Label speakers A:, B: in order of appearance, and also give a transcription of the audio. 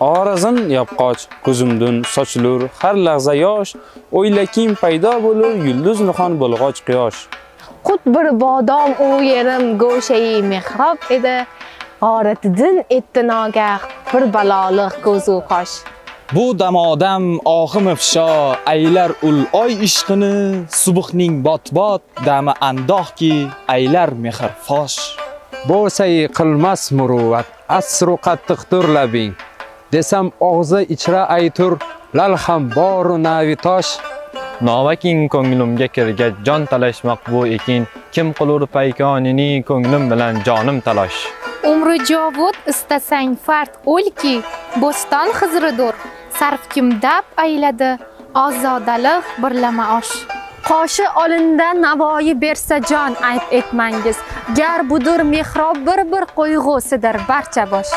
A: Orazin yopqoch ko'zimdun sochilur har lahza yosh, o'ylakim paydo bo'lur yulduz nihon bo'lg'och quyosh.
B: Qut bir bodom u yerim go'shai mehrob edi. G'oratiddin etdi nogah bir baloliq ko'zu qosh.
C: Bu damodam ohim ifsho aylar ul oy ishqini, subuhning bot-bot dami andohki aylar mehr fosh.
D: Bo'sai qilmas muruvvat, asru qattiqdir labing. Desam og'zi ichra aytur, lal ham boru navi tosh.
E: Novaking ko'nglimga kirgach jon talashmoq bu ekin, kim qilur paykonini ko'nglim bilan jonim talosh.
F: Umri jovud istasang fard o'lki, bo'ston xizridur. Sarf kim dab ayladi, ozodalik birlama maosh.
G: Qoshi olinda Navoiy bersa jon ayb etmangiz. Gar budur mehrob bir-bir qo'yg'usidir barcha bosh.